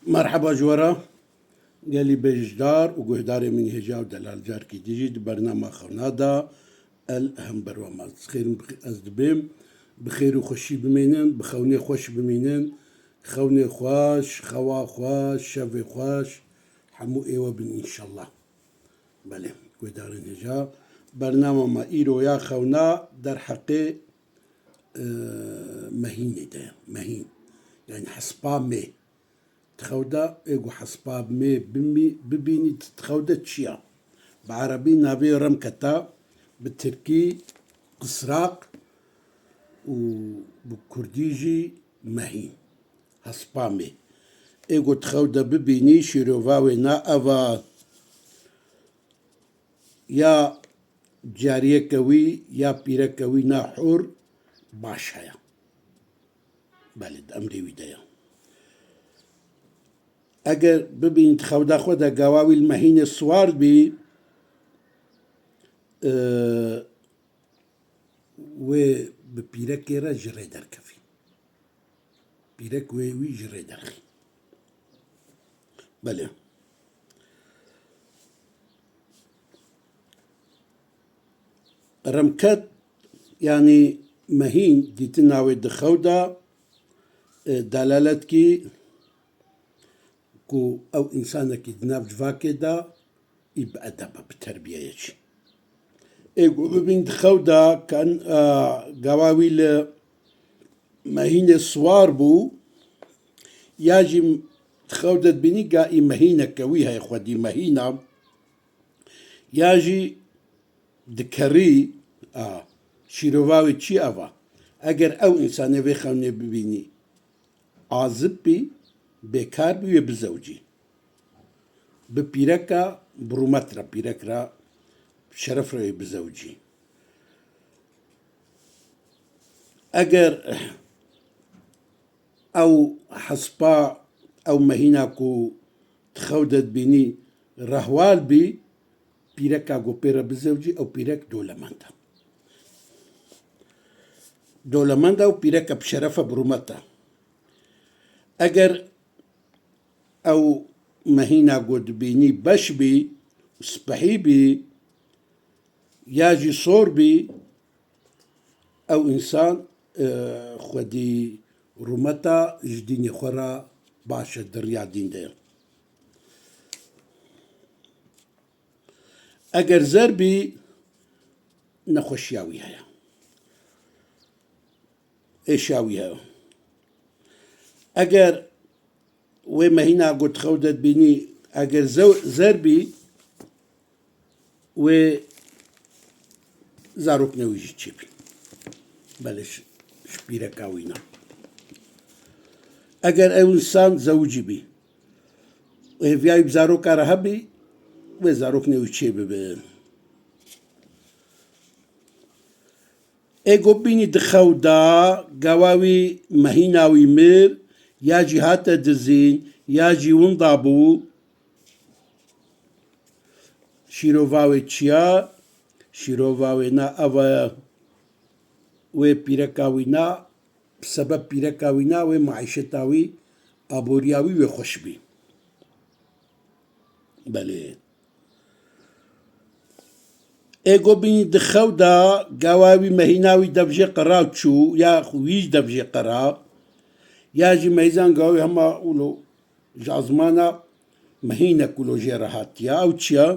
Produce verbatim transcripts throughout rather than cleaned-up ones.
Merheba ji we re, gelî beşdar û guhdarê min hêja û delal, carkî dî jî di bernama xewna de el hember we ma. Xêr, ez dibêm bi xêr û xweşî bimînin, bi xewnê xweş bimînin. Xewnê xweş, xewa xweş, şevê xweş hemû ê we bin înşallah. Belê, guhdarên hêja, bernama me îro ya xewna derheqê, e, mehînê de ye. Mehîn. Yani hespa mê. Di xew de ê ku hespa mê bimî-, bibînî, di xew de çi ya? Bi erebî navê remketa, bi tirkî qisraq û bi kurdî jî mehîn. Hespa mê. Ê ku di xew de bibînî, şîrova wê na ev a, ya cariyeke wî ya pîreke wî na hûr baş heye. Belê, di emrê wî de ye. Eger bibîn di xewda xwe de gawa wî li mehînê siwar bî, e, wê bi pîrekê re ji rê derkevî. Pîrek wê wî ji rê derxî. Belê. Remket, yanî mehîn, dîtina wê di xew de, e, delalet kî ku ew însanekî di nav civakê de î bi edeb e, bi terbiye ye jî. Ê ku bibîn di xew de kan, e, gawa wî li mehînê siwar bû, ya jî di xew de dibînî ga î mehîneke wî heye, xwedî mehîna, ya jî dikerî, a, şîrova wê çi ev a? Eger ew însanê vê xewnê bibînî, azib bî, bêkar bî, wê bizewcî. Bi pîreka bi rûmet re, pîrek re, şeref re wê bizewcî. Eger ew hespa, ew mehîna ku di xew de dibînî rehwal bî, pîreka ku pê re bizewcî, ew pîrek dewlemend e. Dewlemend e û pîreke bi şeref e, bi rûmet e. Eger ew mehîna ku dibînî beş bî, spehî bî, ya jî sor bî, ew însan, e, xwedî rûmeta ji dînê xwe re baş e, di riya dîn de ye. Eger zer bî, nexweşiya wî heye. Êşa wî heye. Eger wê mehîna ku di xew de dibînî, eger zew-, zer bî, wê zaroknê wî jî çêbî. Belê, ji, ji pîreka wî ne. Eger ew însan zewicî bî, hêviya wî bi zaroka re hebî, wê zaroknê wî çêbibin. Ê ku bînî di xew de, gawa wî mehîna wî mir, ya jî hate dizîn, ya jî winda bû. Şîrova wê çi ya? Şîrova wê na ev e, wê pîreka wî na, bi sebeb pîreka wî na, wê maîşeta wî, aboriya wî wê xweş bî. Belê. Ê ku bînî di xew de, gawa wî mehîna wî devjê qera çû, ya wî jî devjê qera, ya jî meyzan gawa wî hema wilo ji azmana mehînek wilo jê re hatiya. Ew çi ya?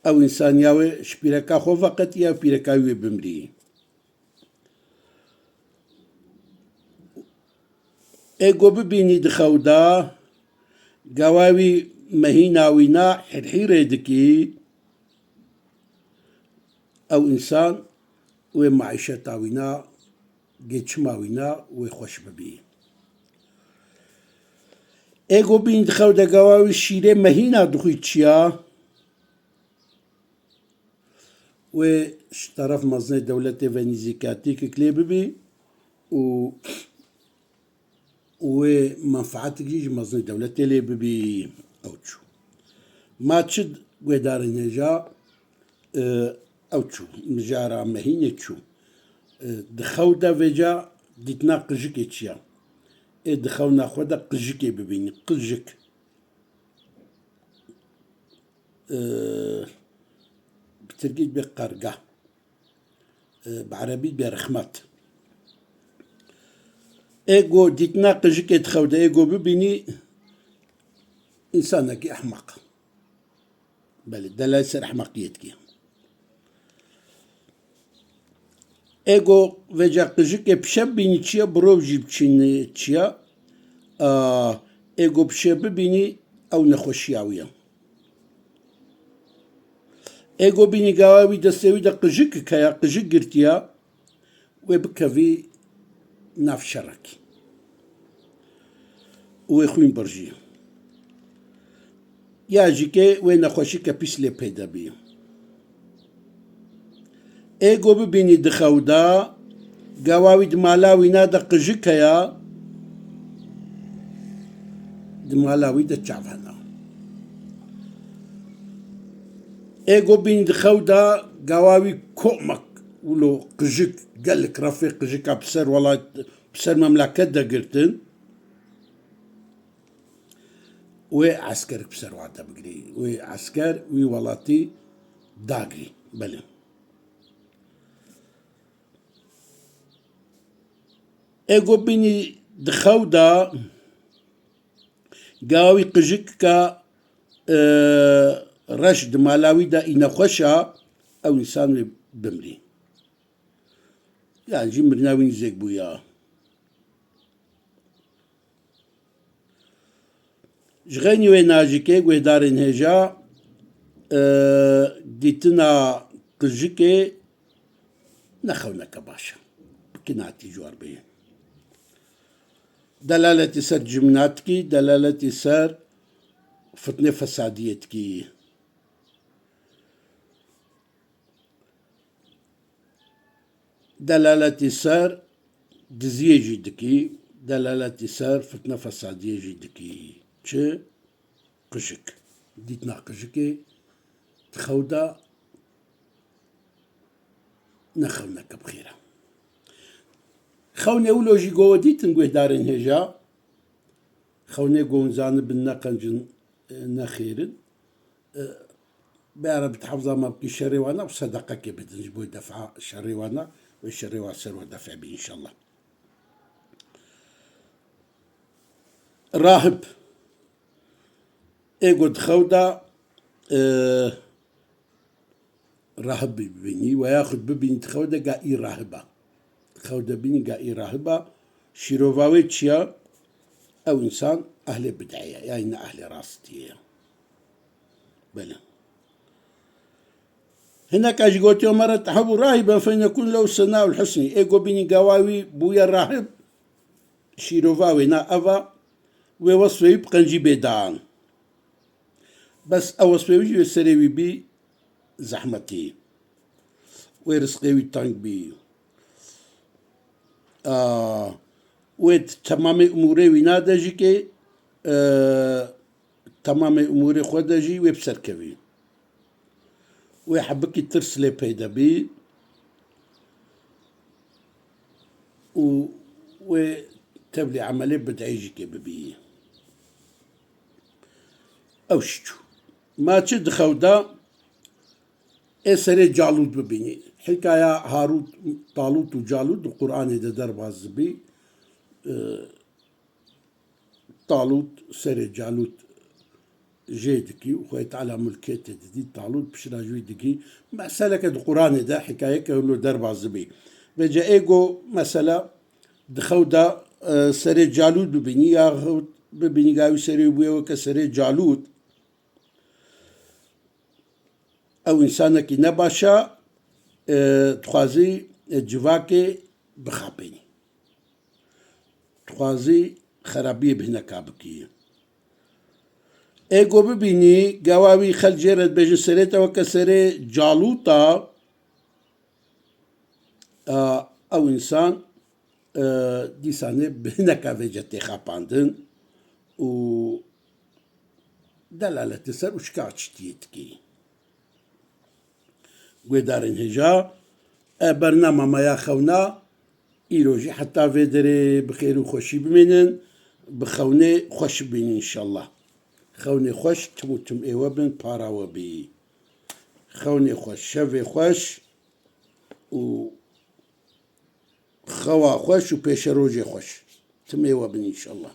Ew însan ya wê ji pîreka xwe veqetî, ya pîreka wî wê bimrî. Ê ku bibînî di xew de, gawa wî mehîna wî na hîrhîrê dikî, ew însan wê maîşeta wî na, geçima wî na wê xweş bibî. Ê ku bînî di xew de, gawa wî şîrê mehîna dixwî çi ya? Wê ji teref mezinê dewletê ve nîzîkatîkek lê bibî û wê menfaatek jî ji mezinê dewletê lê bibî. Ew çû. Ma çi guhdarên hêja, e, ew çû. Mijara mehînê çû. E, di xew de vêca Dîtina qijikê çi ya? Ê di xewna xwe de qijikê bibînî. Qijik. Ee, bi tirkî dibe qarga. Ee, bi erebî dibe rehmet. Ê go dîtina qijikê di xew de, ê go bibînî însanekî ehmeq. Belê, delal ser ehmeqiyê dikî. Ê go vêca qijikê pişe bibînî çi ya, bi roj jî biçînî çi ya. Aa, ê go pişe bibînî ew nexweşiya wî ya. Ê go bînî gawa wî destê wî de qijik heye, qijik girtiya. Wê bikevî nav şerekî û wê xwîn birjî. Ya jî ke wê nexweşîke pîs lê peyde bî. Ê go bibînî di xew de, gawa wî di mala wîna de qijik heye, di mala wî de çav hene. Ê go bînî di xew de, gawa wî komek, wilo qijik, gelek refê qijika bi ser welat, bi ser memleket de girtin. Wê eskerik bi ser welat de bigirî. Wê esker wî welatî dagirî. Belê. Ê go bînî di xew de, gawa wî qijika, e, reş di mala wî de î nexweş a, ew însan wê bimrî. Yan jî mirina wî nizêk bûya. Ji xeynî wê najikê guhdarên hêja, e, dîtina qijikê ne xewneke baş e. Bi kinatî ji war bê. Delaletî ser cimnatkî, delaletî ser fitne fesadiyê dikî. Delaletî ser diziyê jî dikî, delaletî ser fitne fesadiyê jî dikî. Çi? Qijik. Dîtina qijikê di xew de ne xewneke bi xêr e. Xewnê wilo jî go we dîtin guhdarên hêja. Xewnê go hûn zanibin ne qenc in, e, ne xêr in. E, bere bi tehafza me bikî şerê wana û sedeqekê bidin ji bo defa şerê wana, wê şerê wan ser we defe bî înşallah. Rahib. Ê go di xew de, e, rahib bibînî, we yaxud bibînî di xew de ga î rahib e. Di xew de bînî ga î rahib e. Şîrova wê çi ya? Ew însan ehlê bid'e ye, yanî ne ehlê rastiyê ye. Belê. Hineka jî gotiye, "Mere tehebu rahiben fe nekun lehu senaul husnî." Ê go bînî gawa wî bûye rahib, şîrova wê na eva, wê wesfê wî bi qencî bê dan. Bes ew wesfê wî jî wê serê wî bî zehmetî. Wê rizqê wî teng bî. Aa, wê di temamê umûrê wî nade jî kê, e, temamê umûrê xwe de jî wê bi ser kevî. Wê hebikî tirs lê peyde bî û wê tevlî emelê bid'eyê jî kê bibî. Ew jî çû. Ma çi di xew de ê serê Calût bibînî. Hikaya Harût, Talût û Calût di Qur'anê de derbas dibî. E, Talût serê Calût jê dikî û Xwedê Teala mulkê tê didî. Talût pişra ji wî dikî. Meseleke di Qur'anê de hikayeke wilo derbas dibî. Vêca ê go mesela di xew de, e, serê Calût bibînî, yaxud bibînî gavî serê wî bûye weke serê Calût. Ew însanekî nebaş e, e, dixwazî, e, civakê bixapênî. Dixwazî xerabiyê bi hineka bikî. Ê go bibînî, gawa wî xelk jê re dibêjin serê te weke serê Calût a, a, ew însan, e, dîsanê bi hineka vêce tê xapandin û delaletê ser û şika çitiyê dikî. Guhdarên hêja, e, bernama me ya xewna, Îro jî heta vê derê bi xêr û xweşî bimînin, bi xewnê xweş bimînin înşallah. Xewnê xweş, tim û tim ê we bin, para we bî. Xewnê xweş, şevê xweş û xewa xweş û pêşerojê xweş. Tim ê we bin înşallah.